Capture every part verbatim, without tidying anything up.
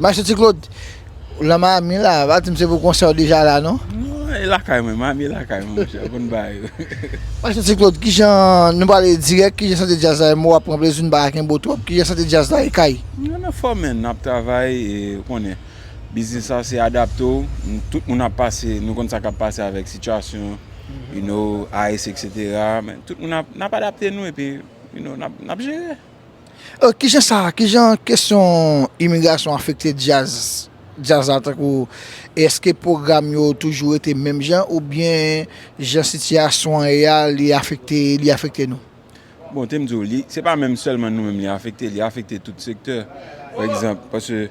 Maestro Ti Claude, ou nan Miami la, pa di m se pou konsè w deja la non. Non, e lakay mwen, Miami e lakay mwen, monchè, bon bagay. Maestro Ti Claude, kijan, nou pale dirèk, kijan sante djaz la, mo ap pran plezi, nou pa kenbe w twòp, kijan sante djaz la e kay? Nou nan fòm, men, n ap travay, e ou konnen, biznis la se adapte w, tout moun ap pase, nou konn sa k ap pase avèk sitiyasyon, you know, ice, et cetera. Men tout moun ap, n ap adapte nou, epi, you know, n ap, n ap jere. Kijan sa, kijan kesyon imigrasyon afekte djaz, djaz la tankou, èske pwogram yo toujou rete menm jan oubyen jan sitiyasyon an ye a, li afekte, li afekte nou? Bon, te m di w, li, se pa menm sèlman nou menm li afekte, li afekte tout sektè. Pa egzanp, paske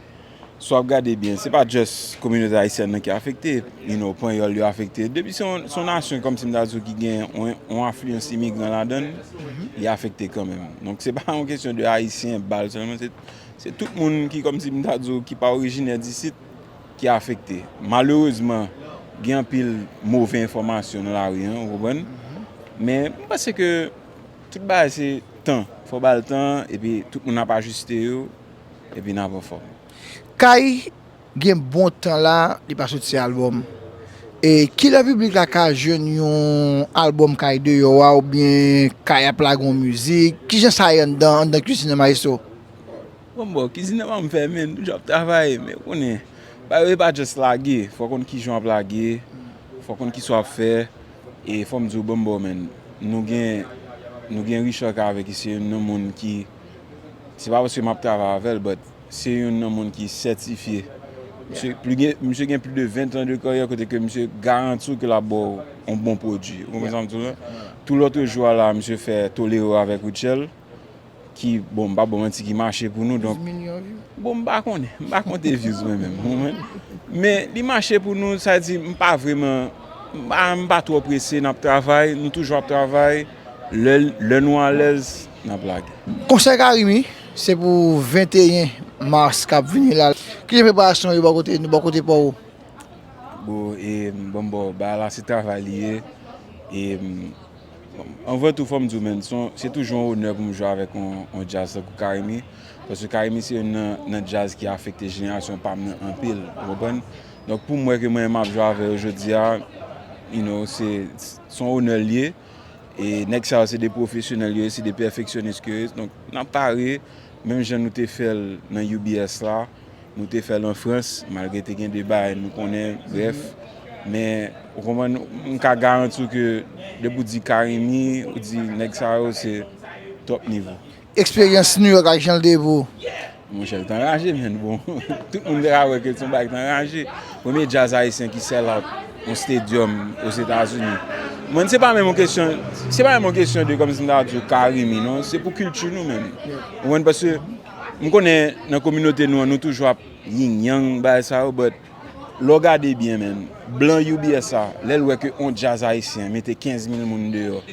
si w ap gade byen, se pa just kominote ayisyèn nan ki afekte, you know, panyòl yo afekte. Depi se yon, se yon nasyon kòmsi m ta di w ki gen yon, yon afliyans imigran ladan l, li afekte kanmenm. Donk se pa yon kesyon de ayisyen, bal sèlman, se, se tout moun ki kòmsi m ta di w ki pa orijinè disit ki afekte. Malerezman, gen anpil move enfòmasyon nan lari an, ou konprann? Men m panse ke tout bagay se tan. Fò ba l tan, epi tout moun ap ajiste yo, epi n ap anfòm. Kay gen bon tan la, li pa soti albòm. E kilè piblik la ka jwenn yon albòm Kay deyò a, oubyen Kay ap lage yon mizik? Kijan sa ye anndan, anndan kizin nan, maestro? Bon, bon, kizin nan pa m fèmen, m toujou ap travay, men ou konnen, bagay yo pa just lage, fò w konn kijan w ap lage, fò w konn kisa w ap fè, e fò m di w, bon, bon, men, nou gen, nou gen Richard Cavé ki se youn nan moun ki, se pa paske m ap travay avè l, but se youn nan moun ki sètifye. Misye pli gen, misye gen plis de ven tan de karyè kote ke misye garanti w ke l ap ba w yon bon pwodui. Ou konprann sa m di w la? Tou lòt jou a la, misye fè Tolero avèk Rutshelle, ki, bon, m pa ba w manti, ki mache pou nou. Donk, bon, m pa konnen, m pa konte views mwen menm, ou konprann? Men li mache pou nou, sa di, m pa vrèman, m pa, m pa twò prese, n ap travay, nou toujou ap travay, lè, lè nou alèz, n ap lage. Konsè Carimi, se pou venteyen mas k ap vini la. Kijan preparasyon yo bò kote, bò kote pa w? Bon, e, m, bon, bon, bagay la se travay li ye. E, m, anvan tou, fò m di w, men, se yon, se toujou yon onè pou m jwe avèk yon, yon djaz tankou Carimi. Paske Carimi se youn nan, nan djaz ki afekte jenerasyon pa m nan anpil, ou konprann? Donk, pou m wè ke mwen menm m ap jwe avè yo jodi a, you know, se, se yon onè l ye. E nèg sa yo se de pwofesyonèl yo ye, se de pèfeksyonis ke yo ye. Donk, n ap pare, menm jan nou te fè l nan U B S la, nou te fè l an Frans, malgre te gen de bagay nou konnen, brèf. Men, ou konprann, m ka garanti w ke depi w di Carimi, ou di nèg sa yo, se top nivo. Eksperyans New York ak jan l te ye pou ou? Monchè, l t anraje, men bon, tout moun te ka wè ke se yon bagay ki t anraje. Premye djaz ayisyen ki sell out yon stadium Ozetazini. Mwen, se pa menm yon kesyon, se pa menm yon kesyon de kòmsi m ta di w Carimi, non, se pou kilti nou menm. Ou konprann? Paske m konnen nan kominote nou an, nou toujou ap yin yang bagay sa yo, but lè w gade byen, men, blan U B S la, lè l wè ke on djaz ayisyen mete kenz mil moun deyò,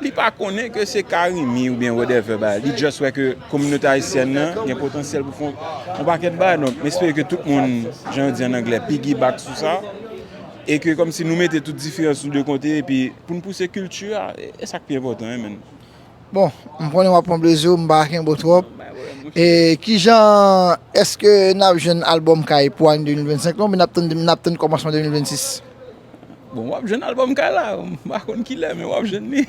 li pa konnen ke se Carimi oubyen whatever bagay. Li just wè ke kominote ayisyèn nan gen potansyèl pou fè yon pakèt bagay. Donk, m espere ke tout moun, jan yo di an anglè, piggyback sou sa. E ke kòmsi nou mete tout diferans nou de kote, epi pou n pouse kilti a, e, e sa k pi enpòtan, wi, men. Bon, m konnen w ap pran plezi w, m pa kenbe w twòp. E kijan, èske n ap jwenn albòm Kay pou ane de mil vennsenk la, oubyen n ap tann, n ap tann kòmansman de mil vennsis? Bon, w ap jwenn albòm Kay la, m pa konn kilè, men w ap jwenn li.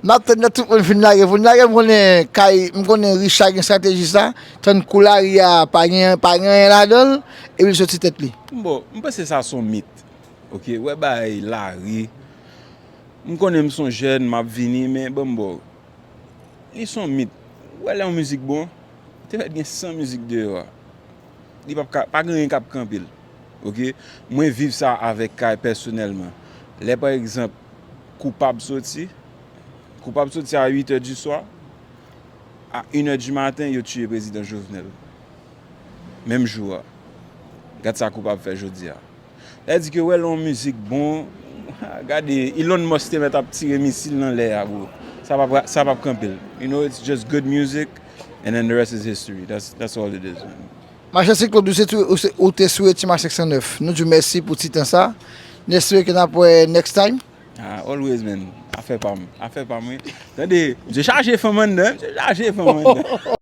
N ap tann lè tout moun fin lage. Pou n lage, m konnen Kay, m konnen Richard gen estrateji sa. Tann kou lari a, pa gen, pa gen anyen ladan l, epi l soti tèt li. Bon, m panse sa se yon mit. Oke, wè bagay lari. M konnen m se yon jèn, m ap vini, men bon, bon. Li se yon mit. Ou wè lè yon mizik bon, te fèt gen san mizik deyò a. Li p ap ka, pa gen anyen k ap kanpe l. Oke? Mwen viv sa avèk Kay pèsonèlman. Lè pa egzanp, Koupab soti, Koupab soti a uit è di swa, a inè di maten, yo tiye prezidan Jovenel. Menm jou a. Gad sa Koupab fè jodi a. Sa di ke wè lè yon mizik bon, gade, Elon Musk te mèt ap tire misil nan lè a, bro. Sa p ap, sa p ap kanpe l. You know, it's just good music, and then the rest is history. That's, that's all it is, man. Maestro Ti Claude, ou se tou, ou se, ou te sou Ti Masenk san nèf. Nou di w mèsi pou ti tan sa. Nou espere ke n ap wè next time. Ah, always, man. Afè pa m. Afè pa m, wi. Tande, misye chaje fanm anndan, misye chaje fanm anndan.